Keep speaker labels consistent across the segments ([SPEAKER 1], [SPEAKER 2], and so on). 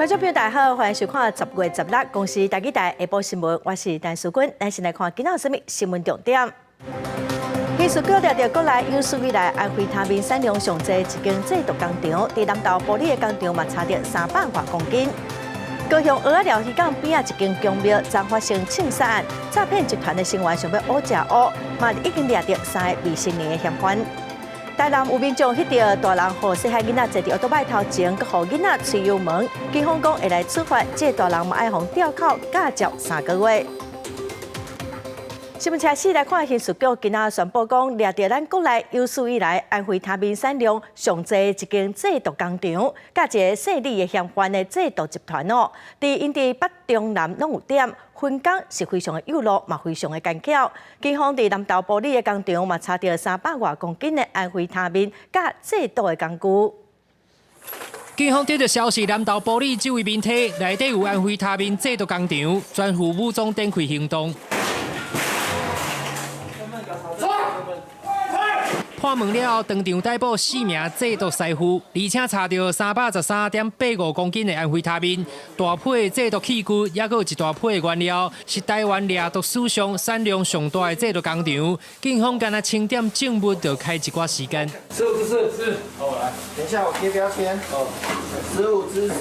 [SPEAKER 1] 觀眾朋友大家好，歡迎收看10月16公視台語台下晡新聞，我是陳淑君。咱先來看今仔有啥物新聞重點。刑事局掠著國內有史以來安非他命產量上濟一間製毒工廠，佇南投埔里的工廠嘛查著300外公斤。高雄蚵仔寮漁港邊仔一間宮廟，昨發生槍殺案，詐騙集團的成員想欲烏食烏，嘛已經掠著三个未成年的嫌犯。台南有民眾翕著大人予細漢囡仔坐佇歐多拜頭前，閣予囡仔吹油門，警方講會來處罰，這個大人嘛愛予吊銬教教3個月。新聞車四來看，刑事局今仔宣布講，掠著咱國內有史以來安非他命產量上濟一間製毒工廠，佮一個姓李的嫌犯的製毒集團哦。佇𪜶佇北中南攏有點分工是非常的幼路，嘛非常的奸巧。警方佇南投埔里的工廠嘛查著300外公斤的安非他命佮製毒的工具。
[SPEAKER 2] 警方得著消息，南投埔里這位民宅內底有安非他命製毒工廠，全副武裝展開行動。破門了後，當場逮捕四名製毒師傅，而且查著313.85公斤的安非他命，大批製毒器具，抑閣有一大批的原料，是台灣掠毒史上產量上大的製毒工廠。警方干焦清點證物，就開一寡時間。
[SPEAKER 3] 15之4是，好來，等一下我貼標籤。哦，15之4。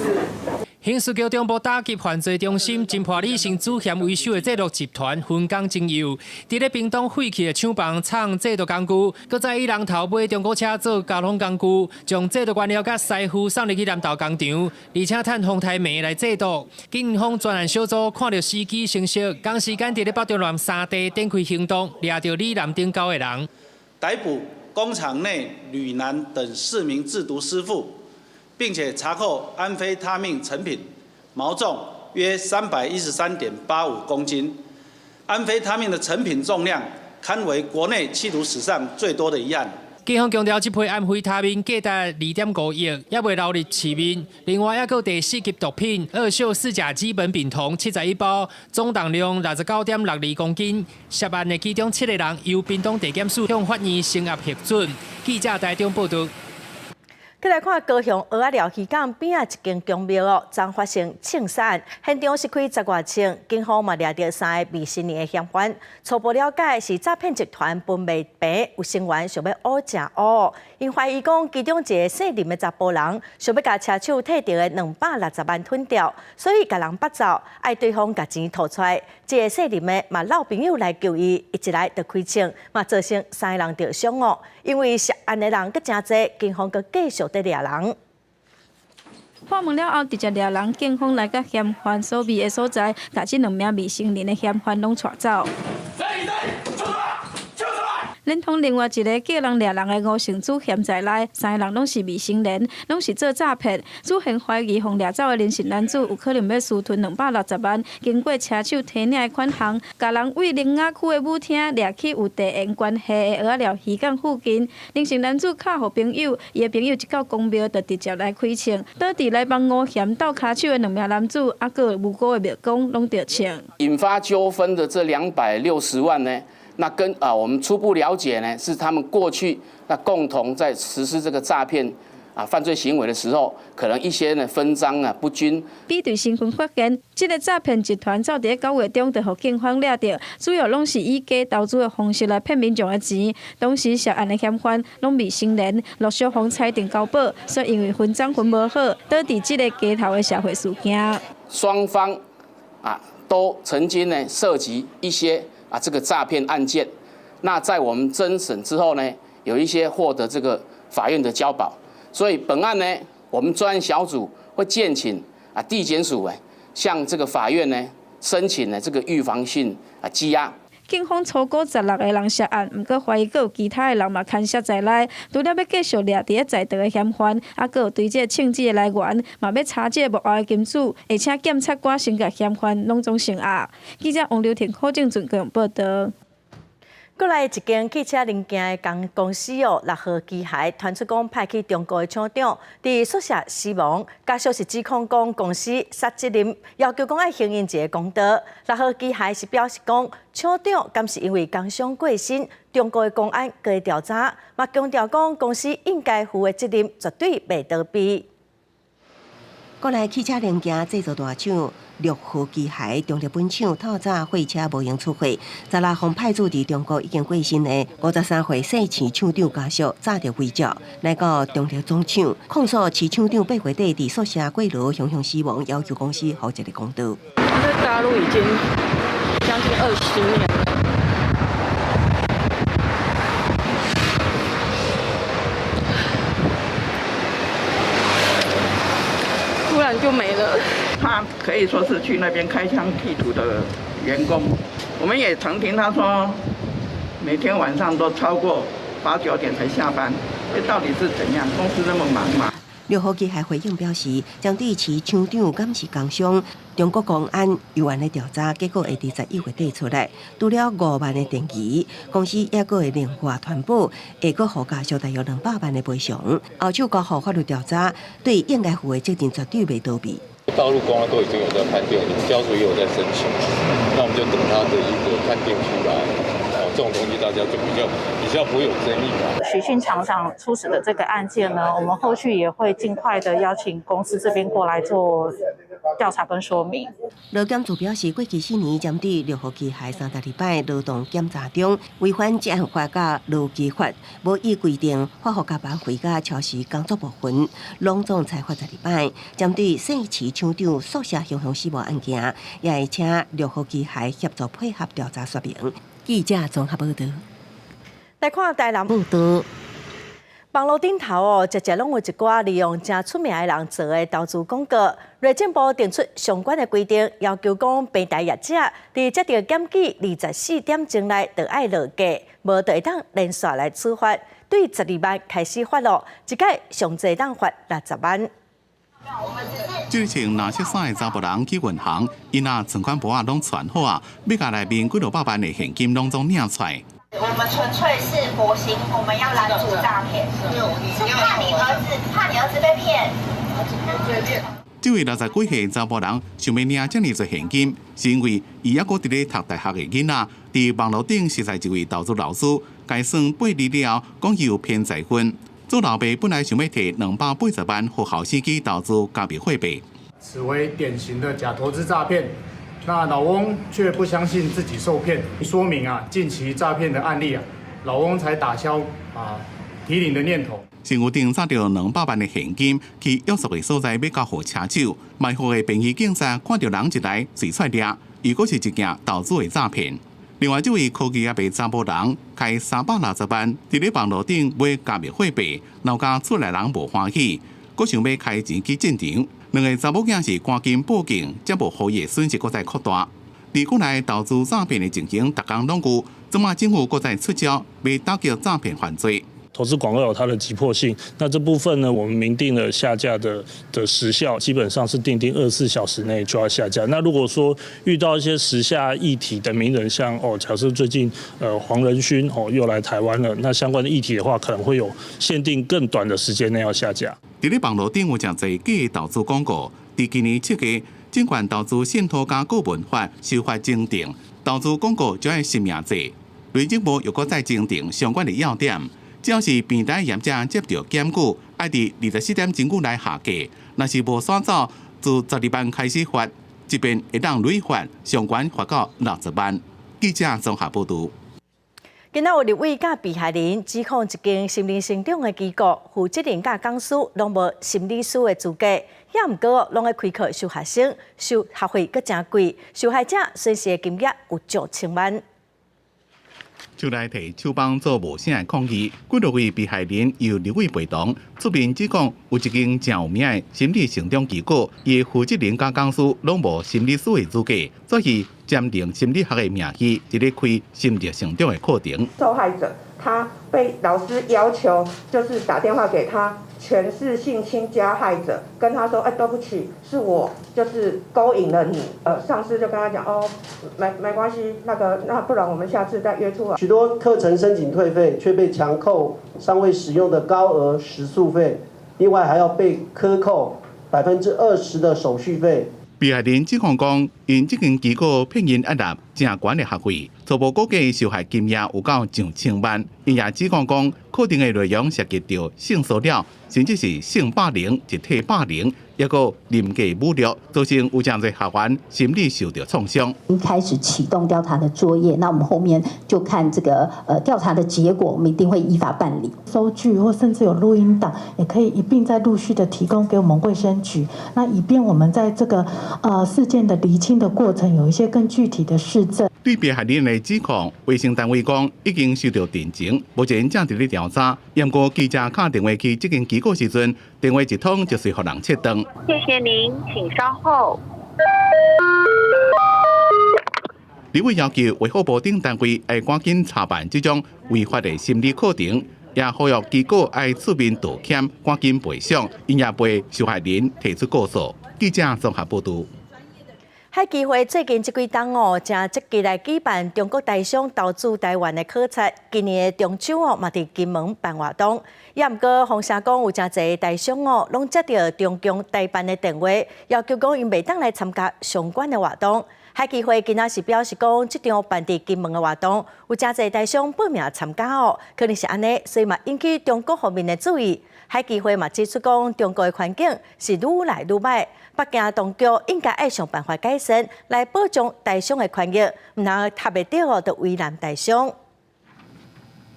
[SPEAKER 2] 刑事局中部打擊犯罪中心偵破李姓主嫌為首的製毒集團分工真幼，佇咧屏東廢棄的廠房藏製毒工具，閣再以人頭買中古車做交通工具，將製毒原料佮師傅送入去南投工廠，而且趁風颱暝來製毒。警方專案小組看著時機成熟，仝時間佇咧北中南三地展開行動，掠著李南等九个人，
[SPEAKER 4] 逮捕工廠內呂男等四名製毒師傅。並且查扣安非他命成品，毛重約313.85公斤，安非他命的成品重量堪為國內緝毒史上最多的一案。
[SPEAKER 2] 警方強調，這批安非他命價值2.5億，猶未流入市面。另外，猶閣第四級毒品二溴四甲基苯丙酮71包，總重量69.62公斤。涉案的其中七个人由屏東地檢署向法院聲押核准。記者台中報導。
[SPEAKER 1] 閣來看高雄蚵仔寮漁港邊仔一間宮廟哦，昨發生槍殺案，現場是開十外槍，警方嘛掠著三个未成年的嫌犯。初步了解是詐騙集團分賣平，有成員想欲烏食烏，𪜶懷疑講其中一个姓林的查埔人想欲共車手提著的260萬吞掉，所以共人縛走，愛對方共錢吐出來。這个姓林的嘛落朋友來救伊，伊一來就開槍，嘛造成三个人著傷哦。因為涉案的人閣誠濟，警方閣繼續佇掠人。
[SPEAKER 5] 破門了後，直接掠人，警方來到嫌犯所避的所在，共這兩名未成年的嫌犯攏帶走。連同另外一个叫人掠人的吳姓主嫌在內，三个人攏是未成年，攏是做詐騙。主嫌懷疑予掠走的林姓男子有可能欲私吞260萬，經過車手提領的款項，共人對苓雅區的舞廳掠去有地緣關係的蚵仔寮漁港附近。林姓男子敲予朋友，伊的朋友一到宮廟就直接來開槍，倒佇來幫吳嫌鬥跤手的兩名男子，猶閣有無辜的廟公攏著槍。
[SPEAKER 6] 引發糾紛的這260萬呢？那跟啊，我們初步了解呢，是他們過去那共同在實施這個詐騙啊犯罪行為的時候，可能一些呢分贓啊不均。
[SPEAKER 5] 比對身份發現，這个詐騙集團早佇9月中就予警方掠著，主要攏是以假投資的方式來騙民眾的錢。當時涉案的嫌犯攏未成年，陸續予裁定交保，所以因為分贓分無好，導致這个街頭的社會事件。
[SPEAKER 6] 雙方啊都曾經呢涉及一些啊，這個詐騙案件，那在我們偵審之後呢，有一些獲得這個法院的交保，所以本案呢，我們專案小組會建請啊地檢署誒，向這個法院呢申請呢這個預防性啊羈押。
[SPEAKER 5] 警方初估16个人涉案，毋過懷疑閣有其他的人嘛牽涉在內。除了欲繼續掠佇咧在逃的嫌犯，猶閣有追這个槍支的來源，嘛欲查這个幕後的金主，而且檢察官先共嫌犯攏總聲押。記者王劉婷、柯正俊報導。
[SPEAKER 1] 閣來一間汽車零件的公司哦，六號機械傳出講派去中國的廠長佇宿舍死亡，家屬是指控講公司失責任，要求講愛還𪜶一個公道。六號機械是表示講廠長敢是因為工傷過身，中國的公安閣調查，嘛強調講公司應該負的責任絕對袂逃避。
[SPEAKER 7] 國內汽車零件製造大廠六和機械中壢本廠透早貨車無閒出貨，十六予派駐佇中國已經過身的53歲姓錢廠長家屬炸著圍剿，來到中壢總廠控訴徐廠長8月底佇宿舍過勞雄雄死亡，要求公司予一个公道。
[SPEAKER 8] 在大陸已經將近20年了，突然就沒了。
[SPEAKER 9] 他可以說是去那邊開疆闢土的員工，我們也曾聽他說，每天晚上都超過8、9點才下班，這到底是怎樣？公司那麼忙嗎？
[SPEAKER 7] 六合機械回應表示，針對徐廠長敢是工傷，中國公安有緣的調查結果會佇11月底出來。除了5萬的電池，公司也閣會另外團保，會閣予家屬大約200萬的賠償。後手交予法律調查，對應該負的責任絕對袂逃避。
[SPEAKER 10] 大陸公安都已經有在判定，家屬也有在申請，那我們就等他的一個判定出來。哦，這種東西大家就比較不會有爭議嘛。
[SPEAKER 8] 徐姓廠長出事的這個案件呢，我們後續也會盡快的邀請公司這邊過來做調查跟說明。
[SPEAKER 7] 勞檢處表示，過去4年針對六合機械32擺勞動檢查中，違反職安法佮勞基法，無依規定發予加班費佮超時工作部分，攏總裁罰12擺。針對姓徐廠長宿舍雄雄死亡案件，也會請六合機械協助配合調查說明。記者綜合報道。
[SPEAKER 1] 來看台南
[SPEAKER 7] 報道。
[SPEAKER 1] 網路頂頭哦，常常攏有一寡利用誠出名的人做的投資廣告。內政部定出相關的規定，要求講平台業者佇接著檢舉24點鐘內就愛落架，無就會當連續來處罰。對12萬開始罰囉，一擺上濟當罰60萬。
[SPEAKER 11] 這穿藍色衫的查埔人去銀行，𪜶若存款簿仔攏存好啊，欲共內面幾落百萬的現金攏總領出來。
[SPEAKER 12] 我們純粹是佛心，我們要攔阻詐騙，是怕你兒子，怕你兒子被騙。
[SPEAKER 11] 這位60幾歲查埔人想欲領遮爾濟現金，是因為伊猶閣佇咧讀大學的囡仔，佇網路頂識在一位投資老師，共算八字了後，講伊有偏財運。做老爸本來想欲提280萬，予後生去投資加密貨幣。
[SPEAKER 13] 此為典型的假投資詐騙。那老翁卻不相信自己受騙，說明啊，近期詐騙的案例啊，老翁才打消啊提領的念頭。
[SPEAKER 11] 身軀頂紮著200萬的現金，去約束的所在欲交予車手，埋伏的便衣警察看著人一來，隨出掠，又閣是一件投資的詐騙。另外，這位科技業的查埔人開360萬，佇咧網路頂買加密貨幣，老家厝內人無歡喜，閣想欲開錢去進場。兩个查某囝是趕緊報警，才無予伊的損失閣再擴大。佇國內投資詐騙的情形，逐工攏有，這馬政府閣再出招，欲打擊詐騙犯罪。
[SPEAKER 14] 投資廣告有它的急迫性，那這部分呢，我們明定了下架的時效，基本上是訂定24小時內就要下架。那如果說遇到一些時下議題的名人，像哦，假設最近黃仁勳哦又來台灣了，那相關的議題的話，可能會有限定更短的時間內要下架。
[SPEAKER 11] 佇咧網路頂有誠濟假投資廣告，佇今年7月，證券投資信託佮顧問法修法增訂，投資廣告就愛實名制。內政部又閣再增訂相關的要點。只要是平台業者接著檢舉，愛佇24點鐘內下架，若是無煞走，自12萬開始罰，這遍會當累罰，上懸罰到60萬。記者綜合報導。
[SPEAKER 1] 今仔有立委佮被害人指控一間心靈成長的機構負責人佮講師攏無心理師的資格，也毋過攏愛開課收學生，收學費閣誠貴，受害者損失的金額有上千萬。
[SPEAKER 11] 出來提手板做無聲的抗議，幾落位被害人由立委陪同出面指控，有一間誠有名的心理成長機構，伊的負責人佮講師攏無心理師的資格，所以佔用心理學的名義，佇咧開心理成長的課程。
[SPEAKER 15] 受害者他被老師要求，就是打電話給他，全是性侵加害者，跟他說：“哎，對不起，是我就是勾引了你。”上司就跟他講：“哦，沒關係，那不然我們下次再約出來。”
[SPEAKER 16] 許多課程申請退費，卻被強扣尚未使用的高額食宿費，另外還要被克扣20%的手續費。
[SPEAKER 11] 被害人指控講，𪜶這間機構騙𪜶按納誠懸的學費，初步估計受害金額有到上千萬。𪜶也指控講，課程的內容涉及著性騷擾，甚至是性霸凌、集體霸凌，抑閣人格侮辱，造成有誠濟學員心理受著創傷。
[SPEAKER 17] 開始啟動調查的作業，那我們後面就看這個調查的結果，我們一定會依法辦理。
[SPEAKER 8] 收據或甚至有錄音檔，也可以一併再陸續的提供給我們衛生局，那以便我們在這個事件的釐清的過程，有一些更具體的事證。
[SPEAKER 11] 對被害人的指控，衛生單位講已經收到偵情，目前正佇咧調查。毋過記者敲電話去這間機構時陣，電話一通就是予人切斷。
[SPEAKER 18] 謝謝您，請稍後。
[SPEAKER 11] 立委要求衛福部等單位愛趕緊查辦這種違法的心理課程，也呼籲機構愛出面道歉，趕緊賠償，𪜶也袂受害人提出告訴。記者綜合報導。
[SPEAKER 1] 海基會最近這幾冬哦，誠積極來舉辦中國台商投資台灣的考察。今年的中秋哦，嘛佇金門辦活動。也毋過，風聲講有誠濟台商哦，攏接著中共台辦的電話，要求講𪜶袂當來參加相關的活動。海基會今仔是表示講，這場辦佇金門的活動，有誠濟台商報名參加哦，可能是按呢，所以嘛引起中國方面的注意。海基會嘛指出講，中國的環境是愈來愈䆀，北京當局應該愛想辦法改善，來保障台商的權益，毋通合袂著哦，就為難台商。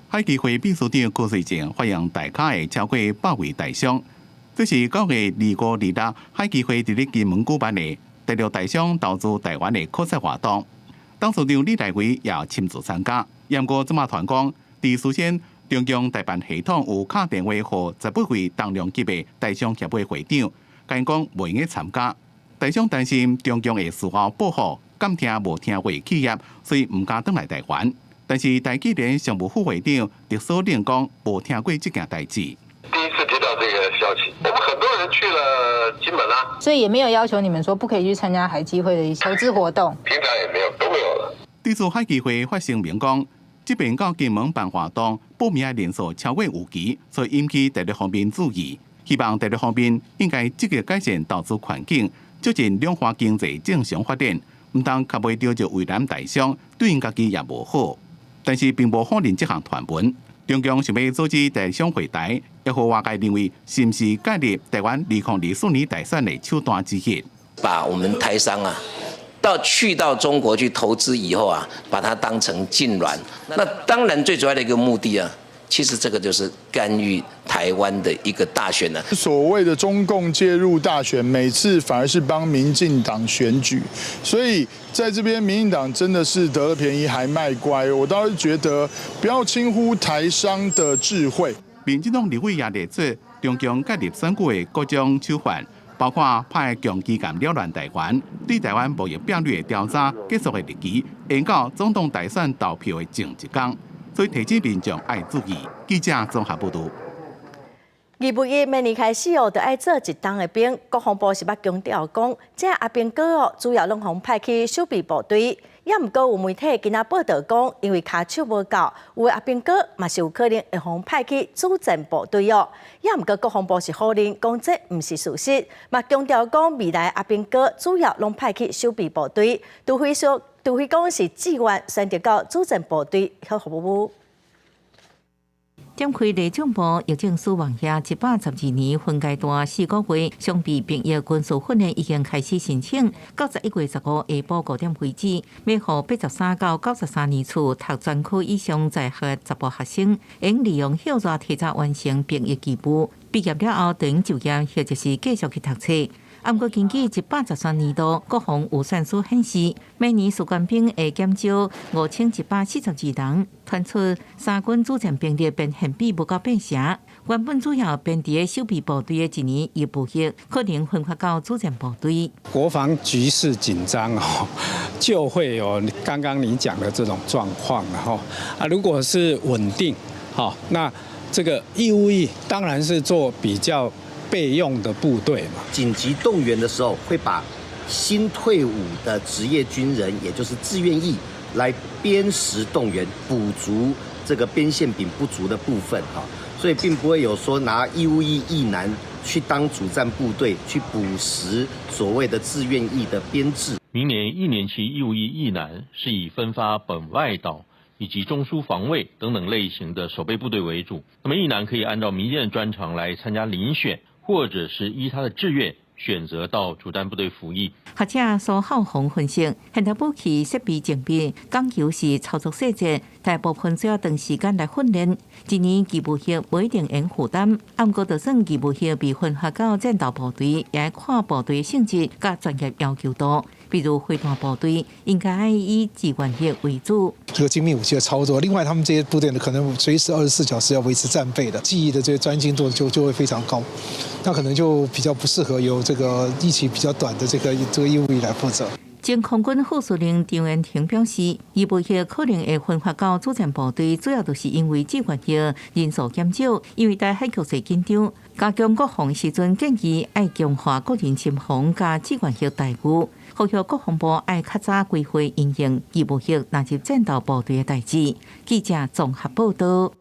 [SPEAKER 11] 海基會秘書長柯瑞正歡迎大家的超過100位台商。這是9月25、26，海基會佇咧金門舉辦的大陸台商投資台灣的考察活動。董事長李來維也親自參加。毋過這馬傳講，佇事先中共台辦系統有敲電話予18位重量級的台商協會會長，共𪜶講袂用參加。台商擔心中共會事後報復，敢聽無聽話企業，所以毋敢轉來台灣。但是台企聯常務副會長狄所令講，無聽過這件代誌。
[SPEAKER 19] 第一次接到這個消息，我們很多人去了金門啦，
[SPEAKER 20] 所以也沒有要求你們說不可以去參加海基會的一些投資活動。
[SPEAKER 19] 平常也沒有，都沒有了。
[SPEAKER 11] 對此海基會發聲明講，這擺到金門辦活動，報名的人數超過預期，所以引起大陸方面注意。希望大陸方面應該積極改善投資環境，促進兩岸經濟正常發展，毋通合袂著就為難台商，對𪜶家己也無好。但是並無否認這項傳聞。中共想欲阻止台商回台，也予外界認為是毋是介入台灣2024年大選的手段之一？
[SPEAKER 21] 把我們台商啊，到去到中國去投資以後啊，把它當成痙攣。那當然最主要的一個目的啊，其實這個就是干預台灣的一個大選呢。
[SPEAKER 22] 所謂的中共介入大選，每次反而是幫民進黨選舉，所以在這邊民進黨真的是得了便宜還賣乖。我倒是覺得不要輕忽台商的智慧。
[SPEAKER 11] 民進黨立委也列出中共介入選舉的各種手法，包括派強機艦擾亂台灣，對台灣貿易壁壘的調查結束的日期，延到總統大選投票的前一工。所以提醒民眾愛注意。記者綜合報導。
[SPEAKER 1] 義務役明年開始哦，就愛做一冬的兵。國防部是捌強調講，這阿兵哥哦，主要攏予派去守備部隊。也毋過有媒體今仔報道講，因為跤手無夠，有的阿兵哥嘛是有可能會予派去主戰部隊哦。也毋過國防部是否認講這毋是事實，嘛強調講未來阿兵哥主要攏派去守備部隊，除非說，除非講是志願選擇到主戰部隊去服務。
[SPEAKER 23] 展開內政部役政署網頁112年分階段4個月常備兵役軍事訓練已經開始申請，到11月15下晡5點為止，欲予83到93年次讀專科以上在學查埔學生，會利用歇熱提早完成兵役義務，畢業了後轉就業或者是繼續去讀冊。毋過根據113年度國防預算書顯示，每年士官兵會減少5142人，傳出三軍主戰兵力變現比無夠八成。原本主要編佇守備部隊的一年義務役，可能分發到主戰部隊。
[SPEAKER 24] 國防局勢緊張哦，就會有剛剛你講的這種狀況哈。啊，如果是穩定，好，那這個義務役當然是做比較備用的部隊嘛。
[SPEAKER 25] 緊急動員的時候，會把新退伍的職業軍人，也就是志願役，來編實動員，補足這個編憲比不足的部分哈。所以並不會有說拿義務役役男去當主戰部隊去補實所謂的志願役的編制。
[SPEAKER 26] 明年一年期義務役役男是以分發本外島以及中樞防衛等等類型的守備部隊為主。那麼役男可以按照民間的專長來參加遴選，或者是依他的志願選擇到主戰部隊服役。
[SPEAKER 23] 學者蘇孝宏分析，現代武器設備精密，講求是操作細節，大部分需要長時間來訓練。一年義務役無一定會負擔，毋過就算義務役被分發到戰鬥部隊，也愛看部隊性質佮專業要求度。比如飛彈部隊應該以志願役為主。
[SPEAKER 2] 這個精密武器的操作，另外他們這些部隊呢，可能隨時24小時要維持戰備的，技藝的這些專精度就會非常高，那可能就比較不適合由這個役期比較短的這個義務役來負責。
[SPEAKER 23] 前空軍副司令張延廷表示，義務役可能會分發到主戰部隊，主要就是因為志願役人數減少，因為台海局勢緊張，加強國防時陣建議愛強化國人參防佮志願役待遇，呼籲國防部愛較早規劃因應義務役納入戰鬥部隊的代誌。記者綜合報道。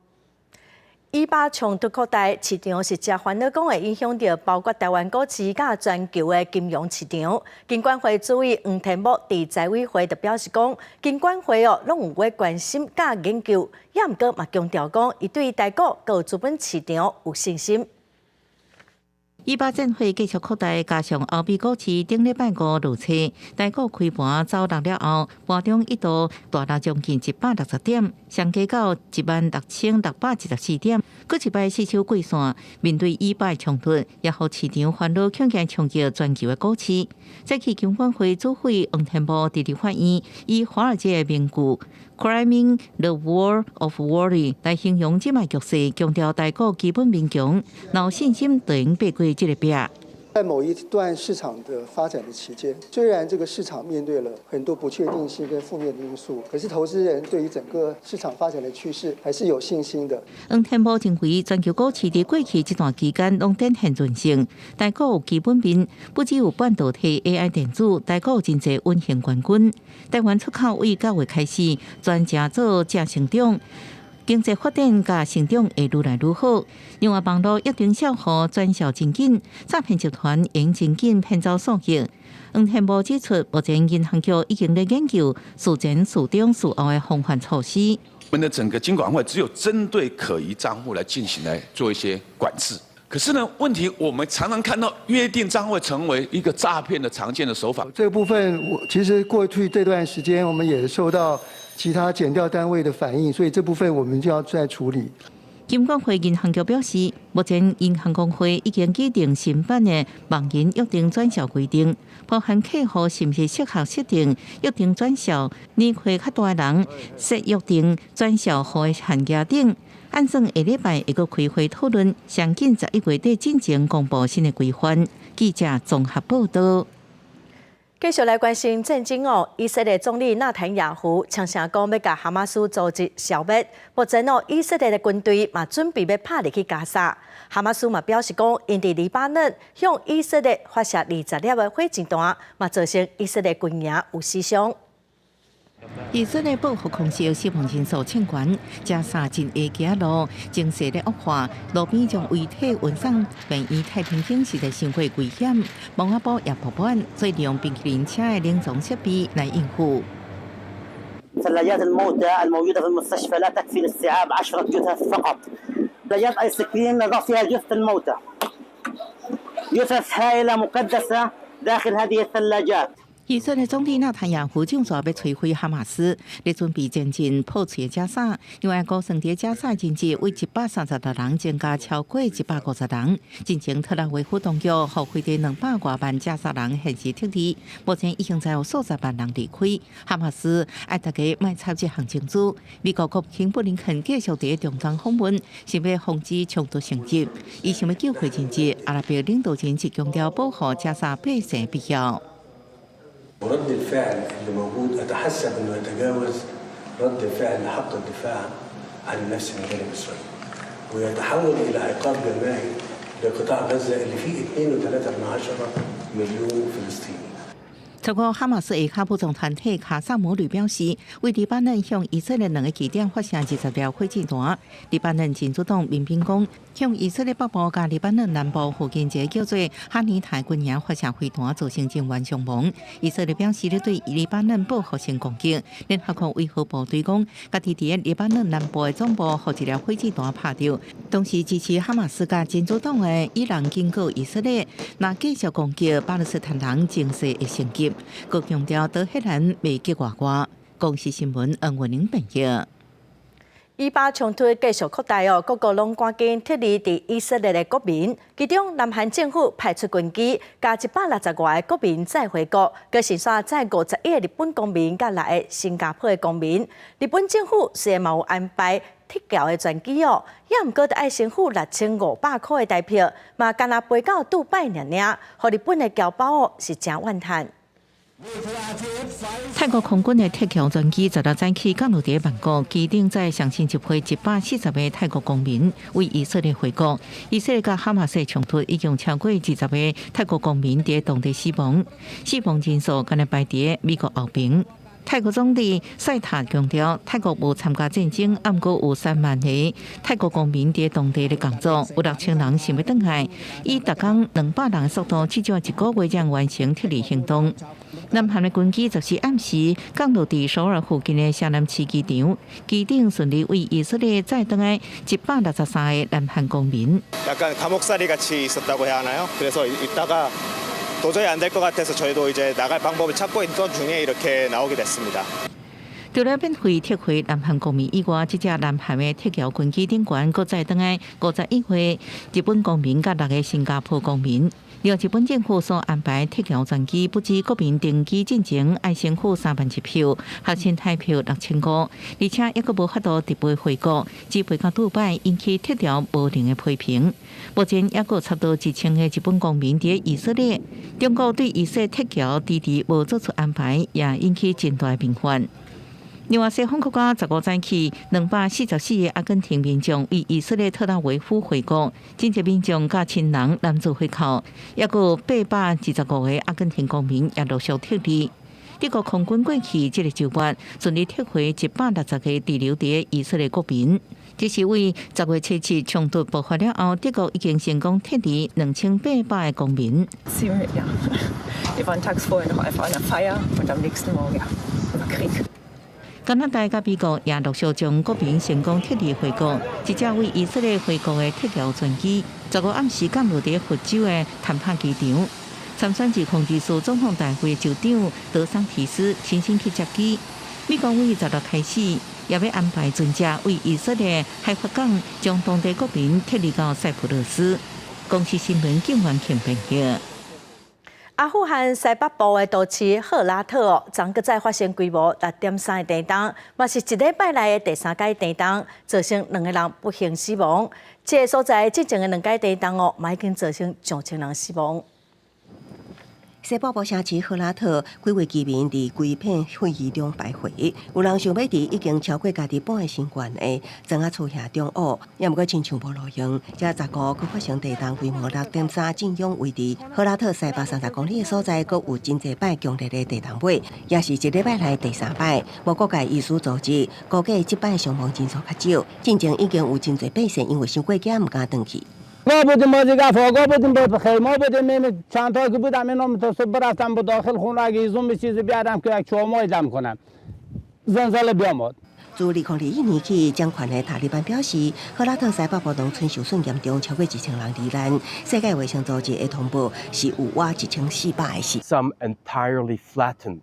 [SPEAKER 1] 以巴衝突擴大，市場是誠煩惱，講會影響著包括台灣股市佮全球的金融市場。金管會主委黃天牧佇財委會就表示講，金管會哦攏有咧關心佮研究，也毋過嘛強調講，伊對台股佮資本市場有信心。
[SPEAKER 23] 以巴戰火繼續擴大，加上歐美股市頂禮拜五落挫，台股開盤走落了後，盤中一度大落將近160點，上低到16,614點。閣一擺死守季線，面對以巴衝突，也予市場煩惱，恐驚衝擊全球的股市。早起金管會主委黃天牧佇立法院以華爾街的名句 “Climbing the Wall of Worry” 來形容這擺局勢，強調台股基本面強，有信心會用爬過這個壁。
[SPEAKER 3] 在某一段市場的發展的期間，雖然這個市場面對了很多不確定性跟負面的因素，可是投資人對於整個市場發展的趨勢還是有信心的。
[SPEAKER 23] 黃天牧認為，全球股市佇過去這段期間攏展現韌性，台股基本面不只有半導體、AI 電子，台股真濟隱形冠軍。台灣出口為9月開始轉正做正成長。經濟發展佮成長會愈來愈好。另外，網路約定銷戶轉銷真緊，詐騙集團用真緊騙走數據。黃天牧指出，目前銀行局已經咧研究事前、事中、事後的防範措施。
[SPEAKER 4] 我們的整個金管會只有針對可疑賬戶來進行來做一些管制。可是呢，問題我們常常看到約定賬戶成為一個詐騙的常見的手法。
[SPEAKER 3] 這個部分，我其實過去這段時間，我們也受到其他檢調單位的反映，所以這部分我們就要再處理。
[SPEAKER 23] 金管會銀行局表示，目前銀行公會已經擬定新版的網銀約定轉銷規定，包含客戶是毋是適合設定約定轉銷，年歲較大的人設約定轉銷戶的限額等。按算下禮拜會閣開會討論，上緊11月底進前公布新的規範。記者綜合報道。
[SPEAKER 1] 繼續來關心戰爭哦，以色列總理納坦雅胡聲稱講欲共哈馬斯組織消滅。目前哦，以色列的軍隊嘛準備欲拍入去加沙。哈馬斯嘛表示講，𪜶佇黎巴嫩向以色列發射20粒的火箭彈，嘛造成以色列軍營有死傷。
[SPEAKER 23] 以色列報復空襲死亡人數衝懸，加沙真下街路，情勢咧惡化，路邊將遺體運送病院太平間實在傷過危險，蒙阿波也不滿，所以利用冰淇淋車的冷藏設備來應付。
[SPEAKER 5] ثلاجات الموتى الموجودة في المستشفى لا تكفي لاستيعاب 10 جثث فقط. ثلاجات ايس كريم نضع فيها جثث الموتى. جثث هائلة مكدسة داخل هذه الثلاجات.
[SPEAKER 23] 以色列總理納坦雅胡正煞欲摧毀哈馬斯，咧準備前進破碎加沙。另外，估算佇加沙人質為136人增加超過150人。進前特拉維夫當局予飛佇200外萬加沙人現時撤離，目前已經載有數十萬人離開。哈馬斯愛大家莫插這項政治。美國國務卿布林肯繼續佇中東訪問，想欲防止衝突升級。伊想欲救回人質，阿拉伯領導人則強調保護加沙百姓必要。
[SPEAKER 6] ورد الفعل اللي موجود أتحسب أنه يتجاوز رد فعل حق الدفاع عن النفس من جانب إسرائيل ويتحول إلى عقاب جماعي لقطاع غزة اللي فيه 2.3 مليون فلسطيني.
[SPEAKER 23] 這個哈馬斯下跤武裝團體卡薩姆旅表示，為黎巴嫩向以色列兩個據點發射20粒火箭彈。黎巴嫩真主黨民兵講，向以色列北部佮黎巴嫩南部附近一個叫做哈尼塔軍營發射飛彈，造成人員傷亡。以色列表示咧對黎巴嫩報復性攻擊。聯合國維和部隊講，家己佇黎巴嫩南部的總部予一粒火箭彈拍著。同時支持哈馬斯佮真主黨的伊朗警告以色列，若繼續攻擊巴勒斯坦人，情勢會升級。閣強調德黑蘭袂激外外。公視新聞黃文玲編譯。
[SPEAKER 1] 以巴衝突繼續擴大哦，各國攏趕緊撤離佇以色列的國民。其中，南韓政府派出軍機，共160外個國民載回國，閣剩煞載51個日本公民佮6個新加坡的公民。日本政府雖然嘛有安排撤僑的專機哦，也毋過著愛先付6500箍的台票，嘛干焦飛到杜拜爾爾，予日本的僑胞哦是誠怨嘆。
[SPEAKER 23] 泰國空軍的撤僑專機十六早起降落佇曼谷，機頂載上新一批140個泰國公民為以色列回國。以色列佮哈馬斯衝突已經超過20個泰國公民佇當地死亡，死亡人數敢若排佇美國後爿。泰國總理賽塔強調，泰國無參加戰爭，毋過有3萬個泰國公民佇當地咧工作，有6000人想欲轉來，以逐工200人的速度，至少一個月才完成撤離行動。南韓的軍機14暗時降落佇首爾附近的城南市機場，機頂順利為以色列載轉來163個南韓公民。
[SPEAKER 7] 약간감옥살이같이있었다고해야하나요？그래서있다가도저히안될것같아서저희도이제나갈방법을찾고있던중에이렇게나오게됐습니다。
[SPEAKER 23] 除了免費撤回南韓公民以外，這架南韓的撤僑軍機頂懸閣載轉來51歲日本公民佮6個新加坡公民。另日本政府所安排撤僑專機，不止國民登機進前愛先付3萬日票，學生台票6500，而且猶閣無法度直飛回國，只飛到杜拜，引起撤僑無能的批評。目前猶閣差不多1000個日本公民佇以色列，中國對以色列撤僑遲遲無做出安排，也引起真大民怨。另外，西方國家十五早起，244個阿根廷民眾為以色列特拉維夫回國，真濟民眾佮親人攔住回口，猶閣825個阿根廷公民也陸續撤離。德國空軍過去這個週末順利撤回160個滯留佇以色列國民。這是為10月7日衝突爆發了後，德國已經成功撤離2800個公民。
[SPEAKER 9] Wir waren tags vorher noch auf einer Feier und am nächsten Morgen, ja, war Krieg.
[SPEAKER 23] 加拿大佮美國也陸續將國民成功撤離回國。這架為以色列回國的撤僑專機，十五暗時降落佇佛州的坦帕機場。參選2024總統大會州長德桑提斯親身去接機。美國為十六開始，也欲安排船隻為以色列海法港將當地國民撤離到塞浦路斯。公視新聞警員慶編譯。
[SPEAKER 1] 阿富汗西北部的都市赫拉特哦，昨閣再發生規模6.3的地動，嘛是一禮拜內的第三擺地動，造成兩個人不幸死亡。這个所在之前的兩擺地動哦，嘛已經造成上千人死亡。
[SPEAKER 10] 西北部城市赫拉特，幾位居民佇規片廢墟中徘徊，有人想欲佇已經超過家己半个身懸的磚仔厝遐中臥，也毋過親像無路用。這十五閣發生地動規模6.3，震央位佇赫拉特西北30公里的所在，閣有真濟擺強烈的地動尾，也是一禮拜來第三擺。無國界醫師組織估計這擺傷亡人數較少，進前已經有真濟百姓因為傷過驚毋敢轉去。
[SPEAKER 12] ما بودیم ما دیگه افاقا بودیم با خیمه بودیم چند تا که بودم اینا تا صبح رفتم به داخل خونه اگه هیزم به چیزی بیارم که یک چومای دم کنم زلزله بیامد。
[SPEAKER 10] 自2021年起，掌權的塔利班表示，赫拉特西北部農村受損嚴重，超過1000人罹難。世界衛生組織的通報是有倚1400個死。
[SPEAKER 13] Some entirely flattened.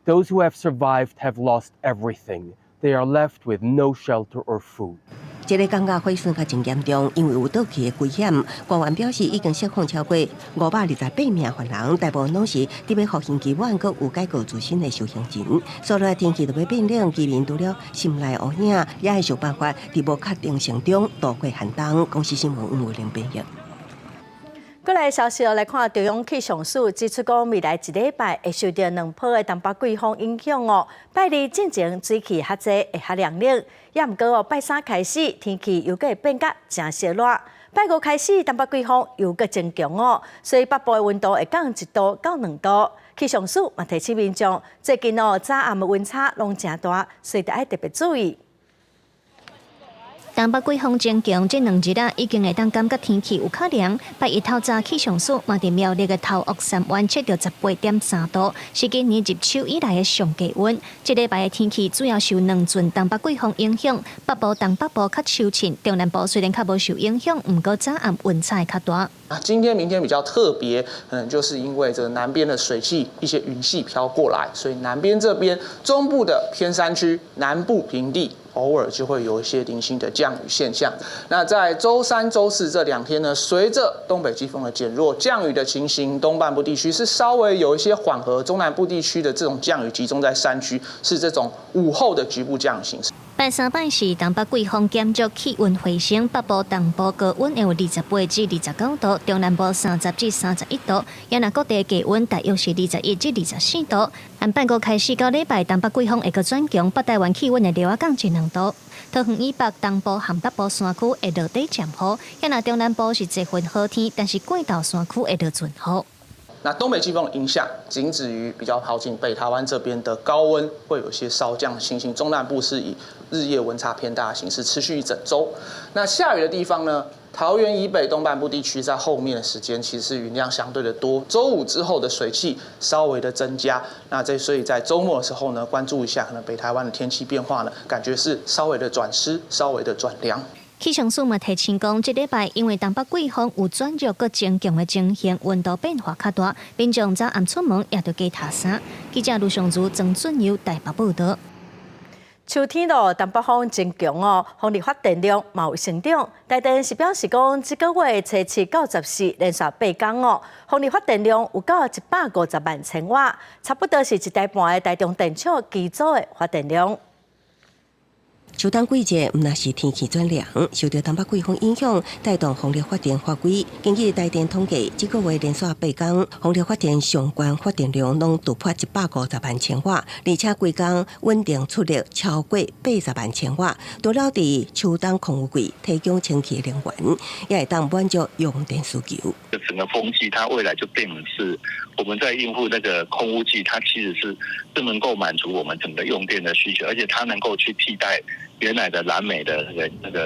[SPEAKER 13] Those who have survived have lost everything. They are left with no shelter or food.
[SPEAKER 10] 這個感覺毀損較真嚴重，因為有倒去的危險。官員表示，已經釋放超過528名犯人，大部分攏是佇欲服刑期滿，閣有改過自新的受刑人。所以天氣就欲變冷，居民除了心內烏影，也會想辦法佇無確定性中度過寒冬。公視新聞黃慧玲編譯。
[SPEAKER 1] 過來消息來看，中央氣象署指出講，未來一禮拜會受著兩波的東北季風影響哦。拜二進前水氣較濟，會較涼冷。也毋過哦，拜三開始天氣又閣會變甲誠燒熱。拜五開始東北季風又閣增強哦，所以北部的溫度會降1度到2度。氣象署嘛提醒民眾，最近哦早暗的溫差攏誠大，所以著愛特別注意。
[SPEAKER 7] 東北季風增強，這兩日啊已經會當感覺天氣有較涼。拜一透早氣象署嘛佇苗栗的頭屋三灣測著18.3度，是今年入秋以來的上低溫。這禮拜的天氣主要受兩陣東北季風影響，北部、東北部較秋晴，中南部雖然較無受影響，毋過早暗溫差會較大。
[SPEAKER 8] 啊，今天、明天比較特別，可能就是因為這個南邊的水汽、一些雲系飄過來，所以南邊這邊中部的偏山區、南部平地，偶爾就會有一些零星的降雨現象。那在週三、週四這兩天呢，隨着東北季風的減弱，降雨的情形，東半部地區是稍微有一些緩和，中南部地區的這種降雨集中在山區，是這種午後的局部降雨形式。
[SPEAKER 7] 拜三、拜四，東北季風減弱，氣溫回升，北部、東部高溫會有28至29度，中南部30至31度。也若各地低溫大約是21至24度。按拜五開始到禮拜，東北季風會閣轉強，北台灣氣溫會落仔降一兩度。桃園以北、東部和北部山區會落底漸雨，也若中南部是濟份好天，但是過晝山區會落陣雨。
[SPEAKER 8] 那東北季風影響僅止於比較靠近北台灣這邊的高溫會有些稍降的情形，中南部是以日夜溫差偏大的形式持續一整週。那下雨的地方呢？桃園以北東半部地區在後面的時間其實是雲量相對的多，週五之後的水汽稍微的增加，那這所以在週末的時候呢，關注一下可能北台灣的天氣變化呢，感覺是稍微的轉濕，稍微的轉涼。
[SPEAKER 7] 氣象署嘛提醒講，這禮拜因為東北季風有轉弱閣增強的情形，溫度變化較大，民眾早暗出門也著加疊衫。記者盧尚如、曾俊佑台北報導。
[SPEAKER 1] 秋天咯，東北風真強哦，風力發電量嘛有成長。台電是表示講，這個月初七到十四連續八工哦，風力發電量有到150萬千瓦，差不多是一台半的台中電廠機組的發電量。
[SPEAKER 10] 秋冬季節，毋但是天氣轉涼，受著東北季風影響，帶動風力發電發揮。根據台電統計，這個月連續八工，風力發電上懸發電量攏突破150萬千瓦，而且規工穩定出力超過80萬千瓦。除了佇秋冬空雨季提供清氣能源，也會當滿足用電需求。
[SPEAKER 19] 整個風機，它未來就變成是我們在應付那個空污季，它其實是更能夠滿足我們整個用電的需求，而且它能夠去替代原來的燃煤的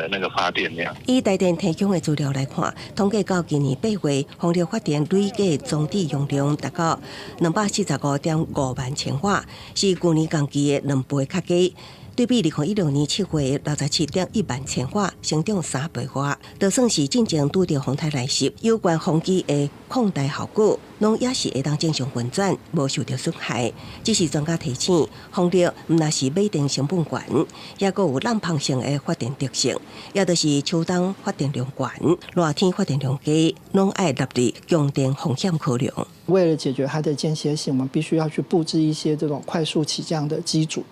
[SPEAKER 19] 那個發電量。
[SPEAKER 10] 以台電提供的資料來看，統計到今年8月，風力發電累計裝置容量達到245.5萬千瓦，是舊年同期的2倍較多。對比2016年7月67.1萬千瓦，成長3倍外，就算是進前拄著風颱來襲，有關風機的擴大效果，攏也是會當正常運轉，無受著損害。只是專家提醒，風力毋但是買電成本懸，抑閣有濫芳性的發電特性，也就是秋冬發電量懸，熱天發電量低，攏愛納入供電風險考量。
[SPEAKER 14] 為了解決它的間歇性，我們必須要去佈置一些這種快速起降的機組。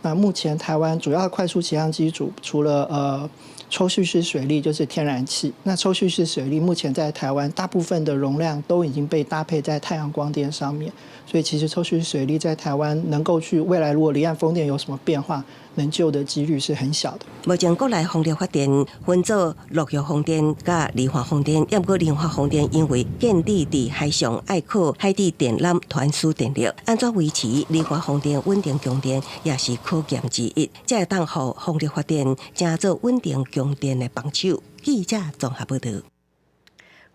[SPEAKER 14] 那目前台灣主要的快速起降機組，除了抽蓄式水力，就是天然氣。那抽蓄式水力目前在台灣大部分的容量都已經被搭配在太陽光電上面，所以其實抽蓄式水力在台灣能夠去未來如果離岸風電有什麼變化，能救的幾率是很小的。
[SPEAKER 10] 目前國內風力發電分做陸域風電佮離岸風電，毋過離岸風電因為建置佇海上，愛靠海底電纜傳輸電力，按怎維持離岸風電穩定供電，也是考驗之一。才會當予風力發電成做穩定供電的幫手。記者綜合報導。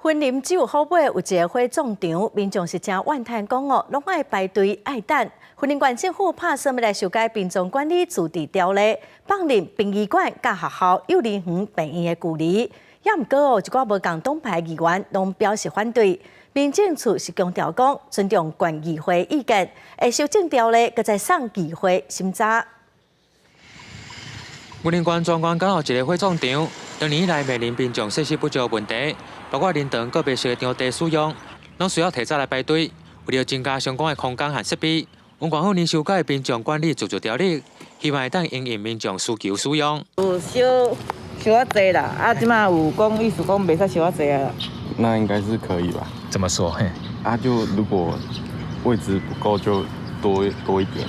[SPEAKER 1] 雲林只有好尾有一个火葬場，民眾是誠怨嘆講哦，攏愛排隊愛等。雲林縣政府拍算欲來修改殯葬管理自治條例，放任殯儀館佮學校、幼兒園、病院的距離。也毋過哦，一寡無仝黨派議員攏表示反對。民政處是強調講尊重縣議會意見，會修正條例，閣再送議會審查。
[SPEAKER 15] 雲林縣莊關港有一个火葬場，多年以來面臨殯葬設施不足的問題，包括靈堂個別小場地使用，攏需要提早來排隊。為著增加相關的空間和設備，縣政府擬修改殯葬管理自治條例，希望會當因應民眾需求使用。
[SPEAKER 16] 有燒燒較濟啦，啊，這馬有講意思講袂使燒較濟啊。
[SPEAKER 17] 那應該是可以吧？
[SPEAKER 27] 怎麼說？嘿，
[SPEAKER 17] 啊，就如果位置不夠，就多多一點。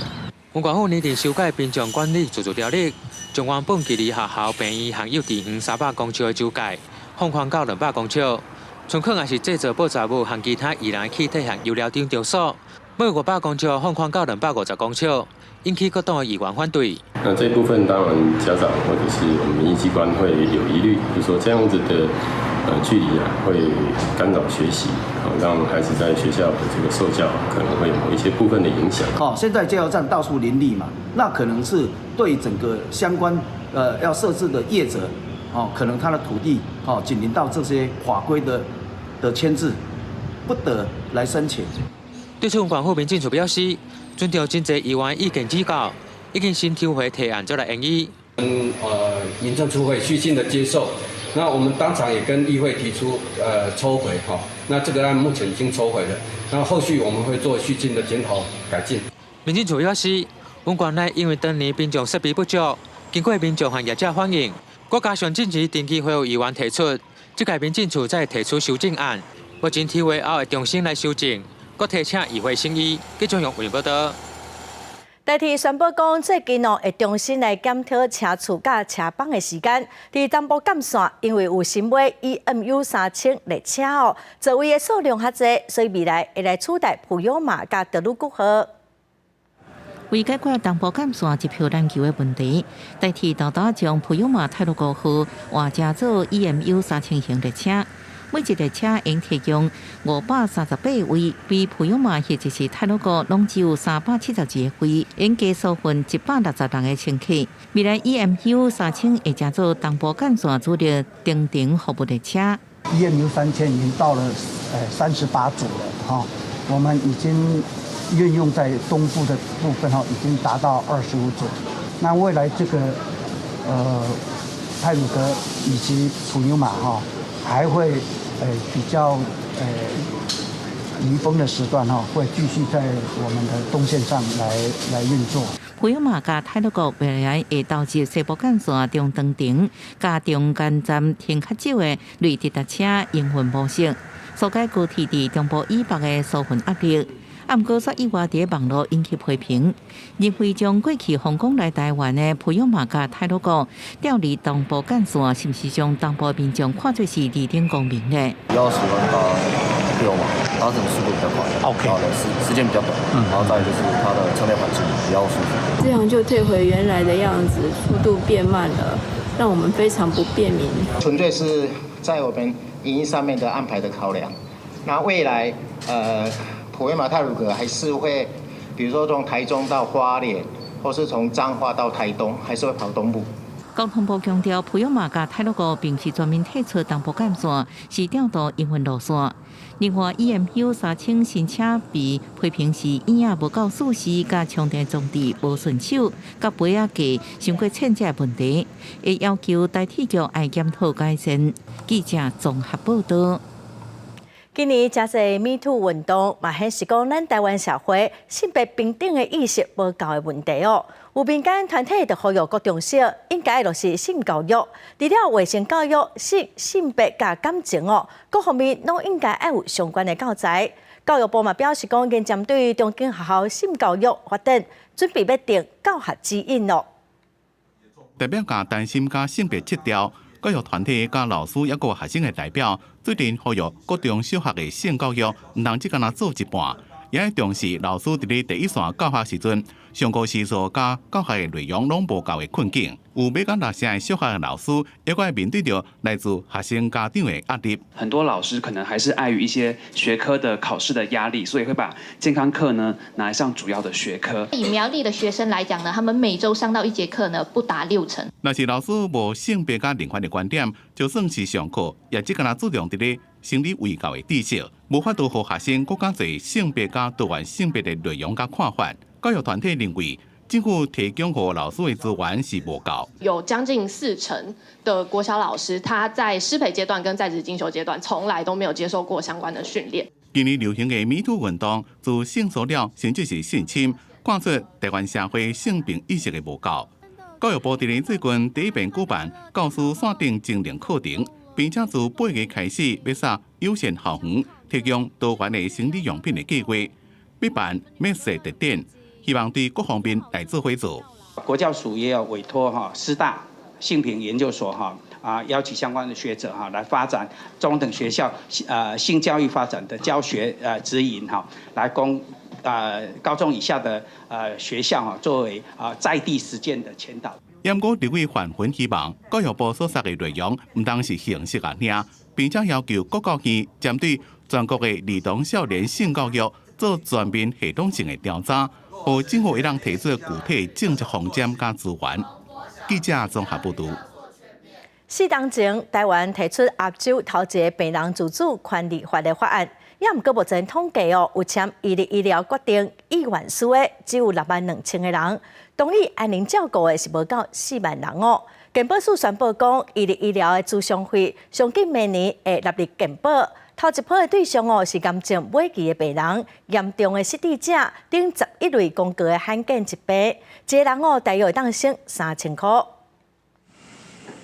[SPEAKER 15] 縣政府擬定修改殯葬管理自治條例，將原本距離學校、病院和幼稚園300公尺的周界放寬到200公尺。春坑也是製造爆炸物和其他易燃氣體和油料等場所，每500公尺放寬到250公尺，引起各黨的議員反對。
[SPEAKER 11] 那這部分當然家長或者是我們民意機關會有疑慮，就是說這樣子的距離啊，會干擾學習，讓孩子在學校的這個受教可能會有某一些部分的影響。
[SPEAKER 18] 哦，現在加油站到處林立嘛，那可能是對整個相關要設置的業者，哦，可能他的土地哦緊鄰到這些法規的牽制，不得來申請。
[SPEAKER 15] 對此，縣府民政處表示，遵照真濟議員意見指教，已經先抽回提案做來研議。
[SPEAKER 20] 民政處會虛心的接受，那我們當場也跟議會提出，抽回哈，那這個案目前已經抽回了，那後續我們會做續進的檢討改進。
[SPEAKER 15] 民政處表示，阮縣內因為當年民眾設備不足，經過民眾和業者反映，閣加上近期定期會有議員提出，這屆民政處再提出修正案，目前提回後會重新來修正，閣提請議會審議，繼續用報道。
[SPEAKER 1] 台鐵宣布講，最近哦會重新來檢討車次佮車班的時間。佇東部幹線，因為有新買 EMU 3000列車哦，座位的數量較濟，所以未來會來取代普悠瑪佮德魯古號。
[SPEAKER 23] 為解決東部幹線一票難求的問題，台鐵豆豆將普悠瑪太魯閣號換成做 EMU 3000型列車。每一列車應提供538位，比普悠瑪或者是太魯閣攏只有372個位，應加疏運160人的乘客。未來 EMU 3000會成做東部幹線主力長程服務列車。
[SPEAKER 21] EMU 3000已經到了38組了哈，我們已經運用在東部的部分哈，已經達到25組。那未來這個太魯閣以及普悠瑪哈，還會比較離峰的時段哈，會繼續在我們的東線上來運作。
[SPEAKER 23] 普悠瑪佮太魯閣未來會導致西部幹線中長程佮中間站停較少的類直達車營運模式，疏解高鐵佇中部以北的疏運壓力。啊，毋過煞意外佇網路引起批評，認為將過去訪港來台灣的普悠瑪佮太魯閣調離東部幹線，是毋是將東部民眾看做是二等公民呢？
[SPEAKER 22] 比較喜歡搭普悠瑪，它整個速度比較快，OK，然後時間比較短，然後再就是它的車內環境比較舒服。
[SPEAKER 24] 這樣就退回原來的樣子，速度變慢了，讓我們非常不便民。
[SPEAKER 27] 純粹是在我們營運上面的安排的考量。那未來，普悠瑪太魯閣還是會，比如說從台中到花蓮，或是從彰化到台東，還是會跑東部。
[SPEAKER 23] 交通部強調，普悠瑪佮太魯閣並非全面退出東部幹線，是調度營運路線。另外，EMU 3000新車被批評是椅仔無夠舒適，佮充電裝置無順手，佮杯仔價傷過淺這個問題，會要求台鐵局愛檢討改善。記者綜合報道。
[SPEAKER 1] 今年誠濟 Me Too 運動，嘛顯示講咱台灣社會性別平等的意識無夠的問題哦。有民間團體就呼籲國中小應該落實性教育，除了衛生教育、性別佮感情哦，各方面攏應該愛有相關的教材。教育部嘛表示講，現針對中間學校性教育發展，準備欲定教學指引咯。
[SPEAKER 28] 代表共擔心佮性別失調，教育團體佮老師抑閣學生的代表，最近呼籲國中小學的性教育毋通只干焦做一半，也愛重視老師佇咧第一線教學時陣，上課時數佮教學的內容攏無夠的困境。有欲到六成的小學的老師，抑閣愛面對著來自學生家長的壓力。
[SPEAKER 29] 很多老師可能還是礙於一些學科的考試的壓力，所以會把健康課呢拿來上主要的學科。
[SPEAKER 30] 以苗栗的學生來講呢，他們每週上到一節課呢，不達6成。
[SPEAKER 28] 若是老師無性別佮人權的觀點，就算是上課，也只干焦注重佇咧生理衛教的知識，無法度予學生閣較濟性別佮多元性別的內容佮看法。教育團體認為，政府提供予老師的資源是無夠。
[SPEAKER 31] 有將近4成的國小老師，他在師培階段跟在職進修階段，從來都沒有接受過相關的訓練。
[SPEAKER 28] 今年流行的 Me Too 運動，自性騷擾甚至是性侵，看出台灣社會性平意識的無夠。教育部佇咧最近第一遍舉辦教師線頂徵能課程，並且自8月開始欲送友善校園提供多元的生理用品的計劃，欲辦免稅特展，希望對各方面來做協助。
[SPEAKER 32] 國教署也有委託哈師大性平研究所哈啊邀請相關的學者哈來發展中等學校性教育發展的教學指引哈，來供高中以下的學校啊，作為啊在地實踐的前導。
[SPEAKER 28] 毋過立委范雲希望教育部所說的內容，毋單是形式爾爾，並且要求國教院針對全國的兒童少年性教育做全面系統性的調查，予政府會當提出具體政策方針佮資源。記者綜合報導。
[SPEAKER 1] 4冬前，台灣提出亞洲頭一个病人自主權利法的法案，也毋過目前統計哦，有簽預立醫療決定意願書的只有6萬2千个人，同意安寧照顧的是無夠4萬人哦。健保署宣布講，預立醫療的諮商費上緊明年會納入健保，頭一波的對象哦是癌症尾期的病人、嚴重的失智者等11類公告的罕見疾病，一个人哦大約會當省3000箍。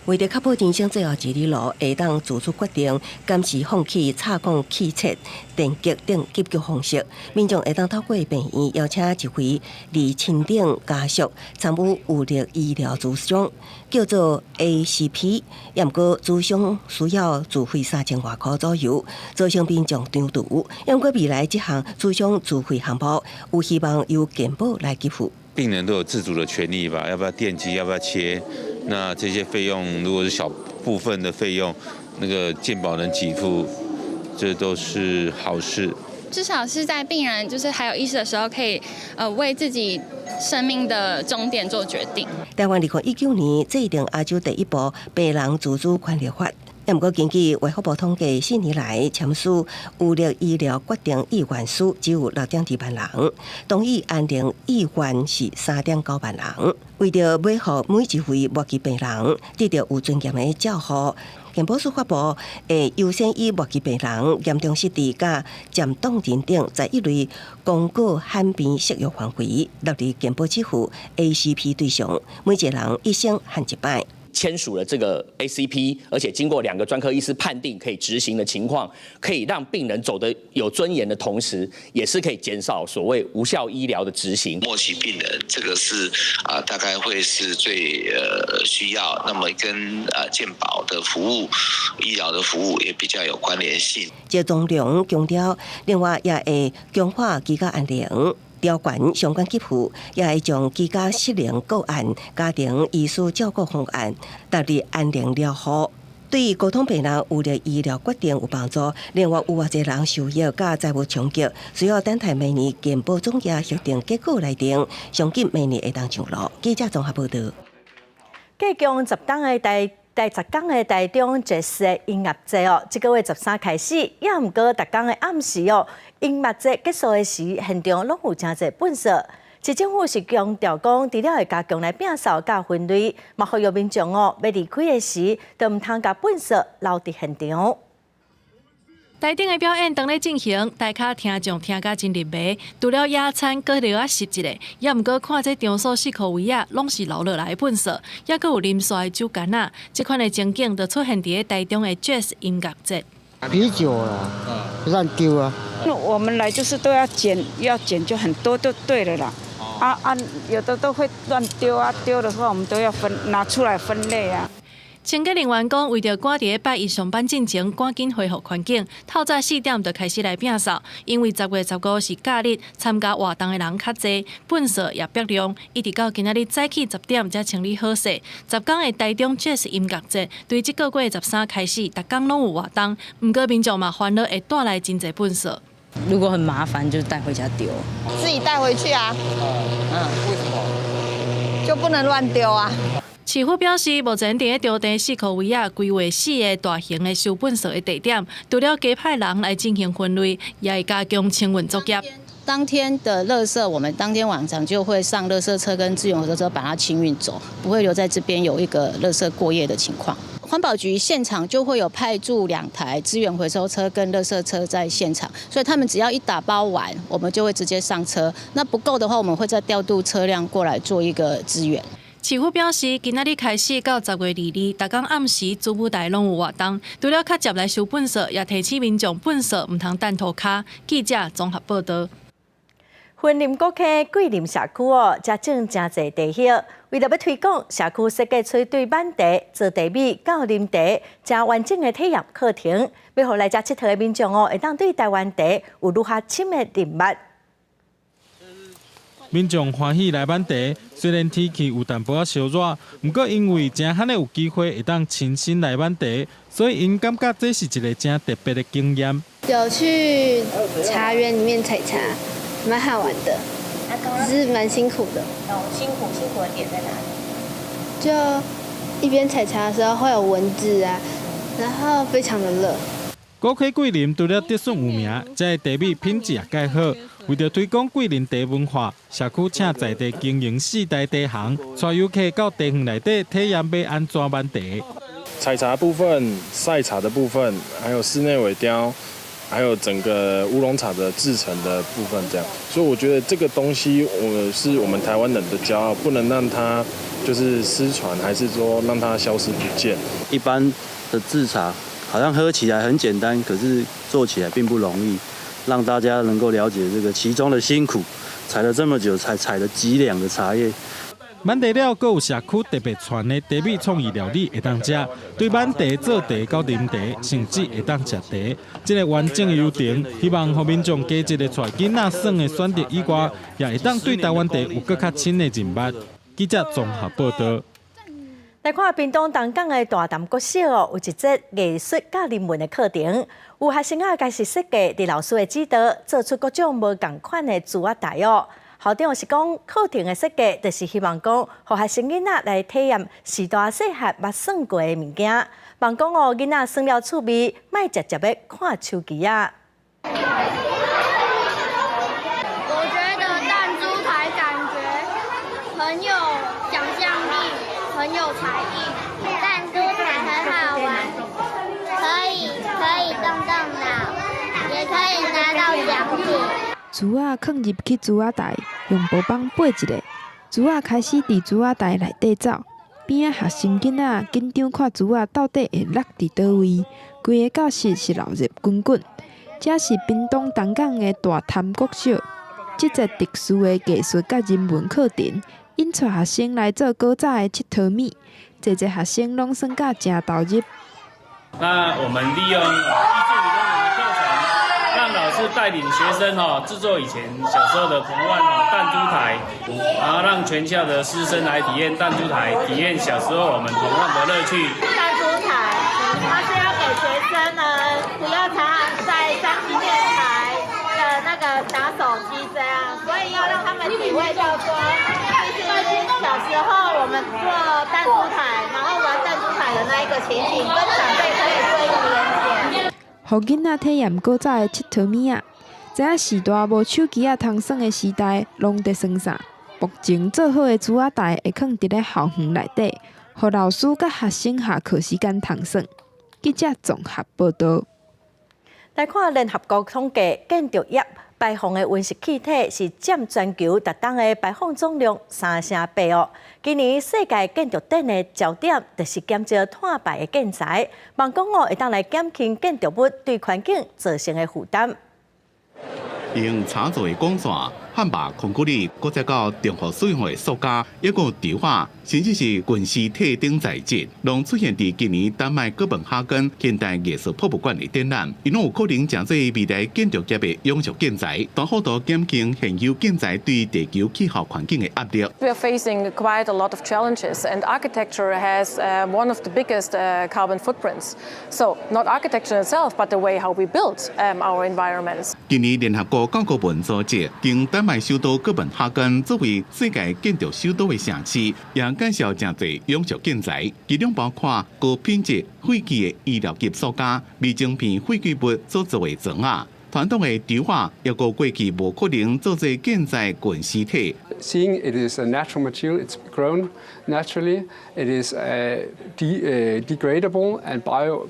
[SPEAKER 10] 為著確保人生最後一里路會當自主決定，暫時放棄插管、氣切、電擊等急救方式，民眾會當透過病院邀請一位離親等家屬參與預立醫療諮商，叫做 ACP。也毋過諮商需要自費3000外箍左右，造成民眾張櫥。也毋過未來這項諮商自費項目有希望由健保來給付。
[SPEAKER 2] 病人都有自主的權利吧？要不要電擊？要不要切？那這些費用如果是小部分的費用，那個健保能給付，這都是好事。
[SPEAKER 3] 至少是在病人就是還有意識的時候，可以為自己生命的終點做決定。
[SPEAKER 10] 台灣2019年制定亞洲第一部病人自主權利法，毋過根據衛福部統計，4年來簽署預立醫療決定意願書只有6.2萬人，同意安寧意願是3.9萬人。為著欲予每一位末期病人得著有尊嚴的照護，健保署發布會優先以末期病人、嚴重失智佮漸凍人等11類公告罕病適用範圍納入健保給付 ACP 對象，每一個人一生限一擺。
[SPEAKER 4] 簽署了這個 ACP，而且經過兩個專科醫師判定可以執行的情況，可以讓病人走得有尊嚴的同時，也是可以減少所謂無效醫療的執行。
[SPEAKER 5] 末期病人，這個是啊，大概會是最需要，那麼跟健保的服務、醫療的服務也比較有關聯性。
[SPEAKER 10] 謝宗良強調，另外也會強化居家安寧。調懸相關給付，也會將居家失能個案、家庭醫師照顧方案納入安寧療護，對高通病人預立醫療決定有幫助。另外有偌濟人受益佮財務衝擊，需要等待明年健保總額核定結果來定，上緊明年會當上路。記者綜合報導。
[SPEAKER 1] 繼將10冬的第10工的台中爵士音樂節哦，這個月13開始，也毋過逐工的暗時哦，音樂節結束的時，現場攏有誠濟糞埽。市政府是強調講，除了會加強來摒掃佮分類，嘛呼籲民眾哦，欲離開的時，就毋通共糞埽留佇現場。
[SPEAKER 6] 台頂的表演當咧進行，大家聽眾聽甲真入迷。除了野餐，閣著愛翕一下，也毋過看這場所四箍圍仔，攏是留落來的糞埽，猶閣有啉紲的酒矸仔。這款的情景就出現佇咧台中的 Jazz 音樂節。
[SPEAKER 21] 啤酒啊，亂丟啊。
[SPEAKER 7] 我們來就是都要撿，要撿就很多就對了啦。啊啊，有的都會亂丟啊，丟的話我們都要分拿出來分類啊。
[SPEAKER 6] 清潔人員講，為著趕佇咧拜一上班進前，趕緊恢復環境，透早4點就開始來摒掃。因為10月15是假日，參加活動的人較濟，糞埽也爆量，一直到今仔日早起10點才清理好勢。10工的台中爵士音樂節，對這個月13開始，逐工攏有活動。毋過民眾嘛煩惱會帶來真濟糞埽。
[SPEAKER 8] 如果很麻煩，就帶回家丟。
[SPEAKER 9] 自己帶回去啊。嗯。
[SPEAKER 8] 為什麼？
[SPEAKER 9] 就不能亂丟啊。
[SPEAKER 6] 市府表示，目前佇咧場地四箍圍仔規劃四个大型的收糞埽的地點，除了加派人來進行分類，也會加強清運作業。
[SPEAKER 12] 當天的垃圾，我們當天晚上就會上垃圾車跟資源回收車把它清運走，不會留在這邊有一個垃圾過夜的情況。環保局現場就會有派駐2台資源回收車跟垃圾車在現場，所以他們只要一打包完，我們就會直接上車。那不夠的話，我們會再調度車輛過來做一個支援。
[SPEAKER 6] 市府表示，今仔日開始到10月22，逐工暗時主舞台攏有活動。除了較捷來收糞埽，也提醒民眾糞埽毋通擲塗跤。記者綜合報導。
[SPEAKER 1] 雲林古坑桂林社區哦，遮種誠濟茶葉。為著欲推廣，社區設計出對抿茶、做茶米到啉茶，誠完整的體驗課程，欲予來遮𨑨迌的民眾哦，會當對台灣茶有愈較深的認捌。
[SPEAKER 11] 民眾歡喜來挽茶，雖然天氣有淡薄仔燒熱，毋過因為誠罕有機會會當親身來挽茶，所以𪜶感覺這是一个誠特別的經驗。
[SPEAKER 13] 有去茶園裡面採茶，蠻好玩的，只是蠻辛苦的。
[SPEAKER 1] 哦，辛苦，辛苦的點在哪裡？
[SPEAKER 13] 就一邊採茶的時候會有蚊子啊，然後非常的熱。
[SPEAKER 11] 古溪桂林除了竹筍有名，這个茶米品質也蓋好。為著推廣桂林茶文化，社區請在地經營四大茶行，帶遊客到茶園內底體驗欲按怎挽茶。
[SPEAKER 14] 採茶部分、曬茶的部分，還有室內萎凋，還有整個烏龍茶的製成的部分，這樣。所以我覺得這個東西，我是我們台灣人的驕傲，不能讓它就是失傳，還是說讓它消失不見。
[SPEAKER 15] 一般的製茶好像喝起來很簡單，可是做起來並不容易。讓大家能夠了解這個其中的辛苦，採了這麼久，才採了幾兩的茶葉。
[SPEAKER 11] 挽茶了，閣有社區特別傳的茶米創意料理會當食，對挽茶做茶到啉茶，甚至會當食茶。這个完整的流程，希望予民眾加一个帶囡仔耍的選擇以外，也會當對台灣茶有閣較深的認捌。記者綜合報道。
[SPEAKER 1] 來看屏東東港的大潭國小哦，有一節藝術佮人文的課程，有學生仔開始設計，佇老師的指導，做出各種無仝款的珠仔台哦。校長是講，課程的設計就是希望講，予學生囡仔來體驗序大細漢捌耍過的物件。望講哦，囡仔耍了趣味，莫直接欲看手機仔。
[SPEAKER 16] 我覺得彈珠台感覺很有想象力，很有才藝。彈珠台很好玩，可以動動腦，也可以拿到獎品。
[SPEAKER 17] 珠仔囥入去珠仔台，用布枋掰一下，珠仔開始佇珠仔台內底走。邊仔學生囡仔緊張看珠仔到底會落佇佗位，規个教室是鬧熱滾滾。這是屏東東港的大潭國小，這節特殊的藝術佮人文課程，𪜶帶學生來做古早的𨑨迌物，濟濟學生攏耍甲誠投入。
[SPEAKER 18] 那我們利用藝術與人文的課程，讓老師帶領學生哈製作以前小時候的童玩哦彈珠台，然後讓全校的師生來體驗彈珠台，體驗小時候我們童玩的樂趣。
[SPEAKER 19] 彈珠台，它是要給學生呢，不要常常在3C電台的那個打手機這樣，所以要讓他們體會到說，其實小時候我們做彈珠台，然後玩彈珠台的那一個情景，跟長輩可以做一個連結。
[SPEAKER 17] 予囡仔體驗古早的𨑨迌物仔，知影序大無手機仔通耍的時代，攏佇耍啥？目前做好的珠仔台會囥佇咧校園內底，予老師佮學生下課時間通耍。記者綜合報道。
[SPEAKER 1] 來看聯合國統計，建築業排放的溫室氣體是佔全球逐冬的排放總量3成8哦。今年世界建築展的焦點就是減少碳排的建材，望講哦會當來減輕建築物對環境造成的負擔。
[SPEAKER 28] 用插座的光線、漢堡、孔古力，閣再到重複使用的塑膠，抑閣有柱仔，甚至是軍事體等材質，攏出現佇今年丹麥哥本哈根現代藝術博物館的展覽。𪜶攏有可能成做未來建築業的永續建材，大幅度減輕現有建材對地球氣候環境的壓力。
[SPEAKER 20] We are facing quite a lot of challenges, and architecture has one of the biggest carbon footprints. So, not architecture itself, but the way how we build our environments.
[SPEAKER 28] 今年聯合國教科文組織將丹麥首都哥本哈根作為世界建築首都的城市，也介紹誠濟永續建材，其中包括高品質廢棄的醫療級塑膠、微晶片廢棄物所做的磚仔。傳統的柱仔，抑閣過去無可能做做建材軍事體。
[SPEAKER 22] Seeing it is a natural material, it's grown naturally, it is a degradable and bio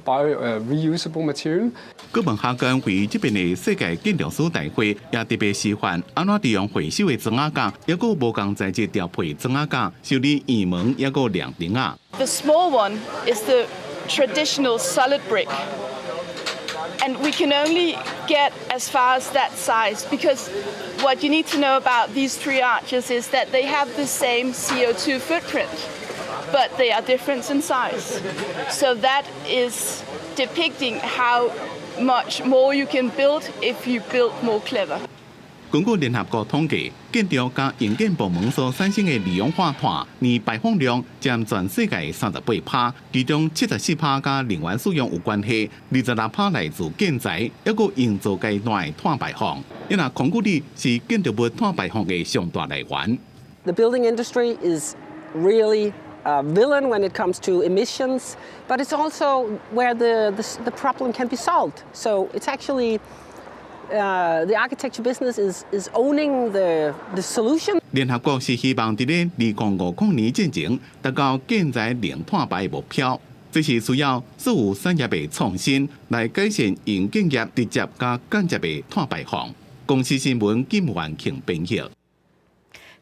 [SPEAKER 22] reusable material.
[SPEAKER 28] 哥本哈根為這邊的世界建築師大會，也特別示範按怎利用回收的磚仔角，抑閣無仝材質調配磚仔角，修理圓門，抑閣涼亭仔。
[SPEAKER 25] The small one is the traditional solid brick. And we can only get as far as that size because what you need to know about these three arches is that they have the same CO2 footprint, but they are different in size. So that is depicting how much more you can build if you build more clever.
[SPEAKER 28] 根據聯合國統計，建築佮營建部門所產生的二氧化碳年排放量佔全世界38%，其中74%佮能源使用有關係，26%來自建材，抑閣營造階段的碳排放。因為空氣裡是建築物碳排放的上大來源。
[SPEAKER 2] The building industry is really a villain when it comes to emissions, but it's also where the problem can be solved. So it's actually the architecture business is owning the solution.
[SPEAKER 28] 聯合國是希望佇咧2050年進前達到建材零碳排的目標，這是需要所有產業的創新來改善營建業直接佮間接的碳排放。公視新聞金元慶編譯。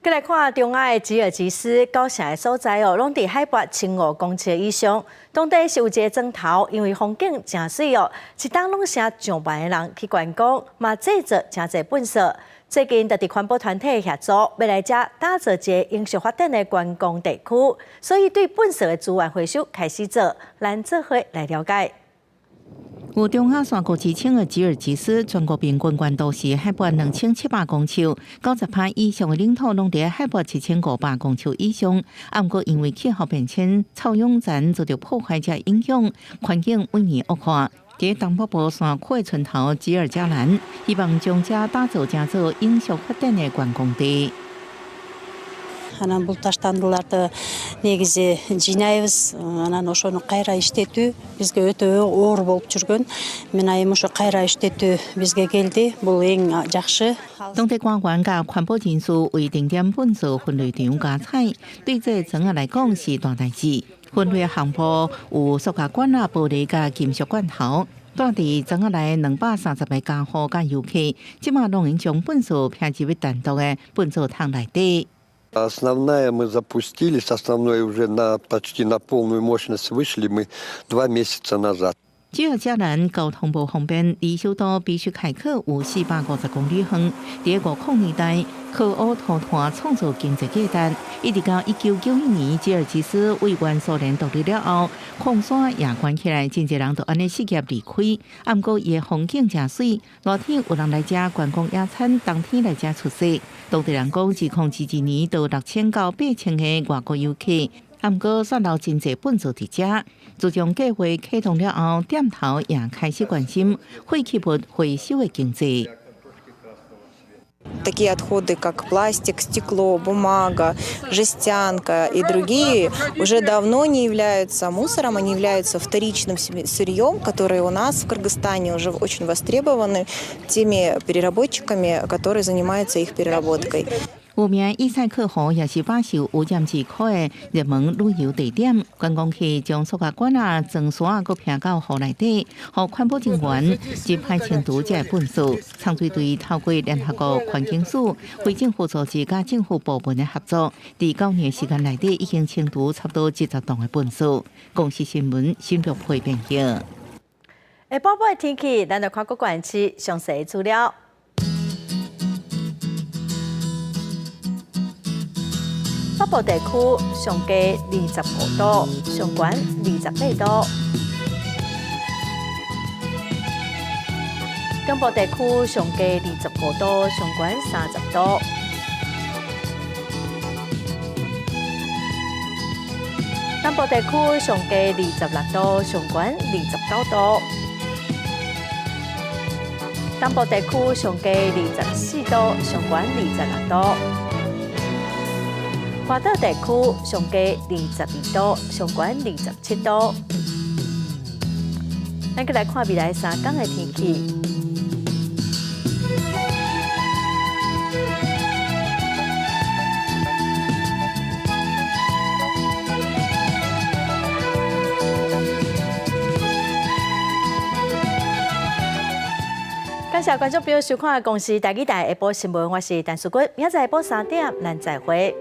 [SPEAKER 1] 閣來看中亞的吉爾吉斯九城的所在哦，攏佇海拔1500公尺以上。當地是有一个莊頭，因為風景誠媠哦，一冬攏成上萬个人去觀光，嘛製造誠濟糞埽。最近，就佇環保團體協助，欲來遮打造一个永續發展的觀光地區，所以對糞埽的資源回收開始做，咱做伙來了解。
[SPEAKER 3] 有中亞山谷之稱的吉爾吉斯，全國平均懸度是海拔2700公尺，90%以上的領土攏佇海拔7500公尺以上。啊，毋過因為氣候變遷、臭氧層遭到破壞者影響，環境每年惡化。佇東北部山區的村頭吉爾加蘭，希望將遮打造成做永續發展的觀光地。
[SPEAKER 4] Анан бул таштандыларды негизи жыйнайбыз, анан ошону кайра иштетүү бизге өтө оор болуп жүргөн. Мына эми ошо кайра иштетүү бизге келди, бул эң жакшы.
[SPEAKER 3] 當地官員佮環保人士為定點糞埽分類場加彩，對這個莊仔來講是大代誌。分類項目有塑膠管啊、玻璃佮金屬罐頭。住佇莊仔內230个家戶佮遊客，這馬攏會將糞埽撇入去單獨的糞埽桶內底。
[SPEAKER 5] Основная мы запустились, основной уже на почти на полную мощность вышли мы 2 месяца назад.
[SPEAKER 3] 吉爾加蘭交通無方便，離首都比什凱克有450公里遠。佇50年代，靠烏塗炭創造經濟價值。一直到1991年，吉爾吉斯為原蘇聯獨立了後，礦山也關起來，真濟人就按呢失業離開。啊，毋過伊的風景誠媠，熱天有人來遮觀光野餐，冬天來遮出雪。當地人講，2022年到6000到8000个外國遊客。啊，毋過煞留真濟糞埽佇遮。自從計劃啟動了後，店頭也開始關心廢棄物回收的經濟。
[SPEAKER 23] Такие отходы, как пластик, стекло, бумага, жестянка и другие, уже давно не являются мусором, они являются вторичным сырьем, которые у нас в Кыргызстане уже очень востребованы теми переработчиками, которые занимаются их переработкой.
[SPEAKER 3] 有名伊塞克湖也是飽受污染之苦的熱門旅遊地點，觀光客將塑膠管啊、裝沙啊，閣撇到湖內底，予環保人員真歹清除這个糞埽。參隊隊透過聯合國環境署、非政府組織佮政府部門的合作，佇9年時間內底已經清除差不多70噸的糞埽。公視新聞新竹會編譯。
[SPEAKER 1] 下晡的天氣，咱來看各縣市詳細資料。北部地區上低25度，上懸28度。中部地區上低25度，上懸30度。南部地區上低26度，上懸29度。東部地區上低24度，上懸26度。華島地區上低22度，上懸27度。咱閣來看未來3工的天氣。感謝觀眾朋友收看公視台語台下晡新聞，我是陳淑君，明仔載下晡3點，咱再會。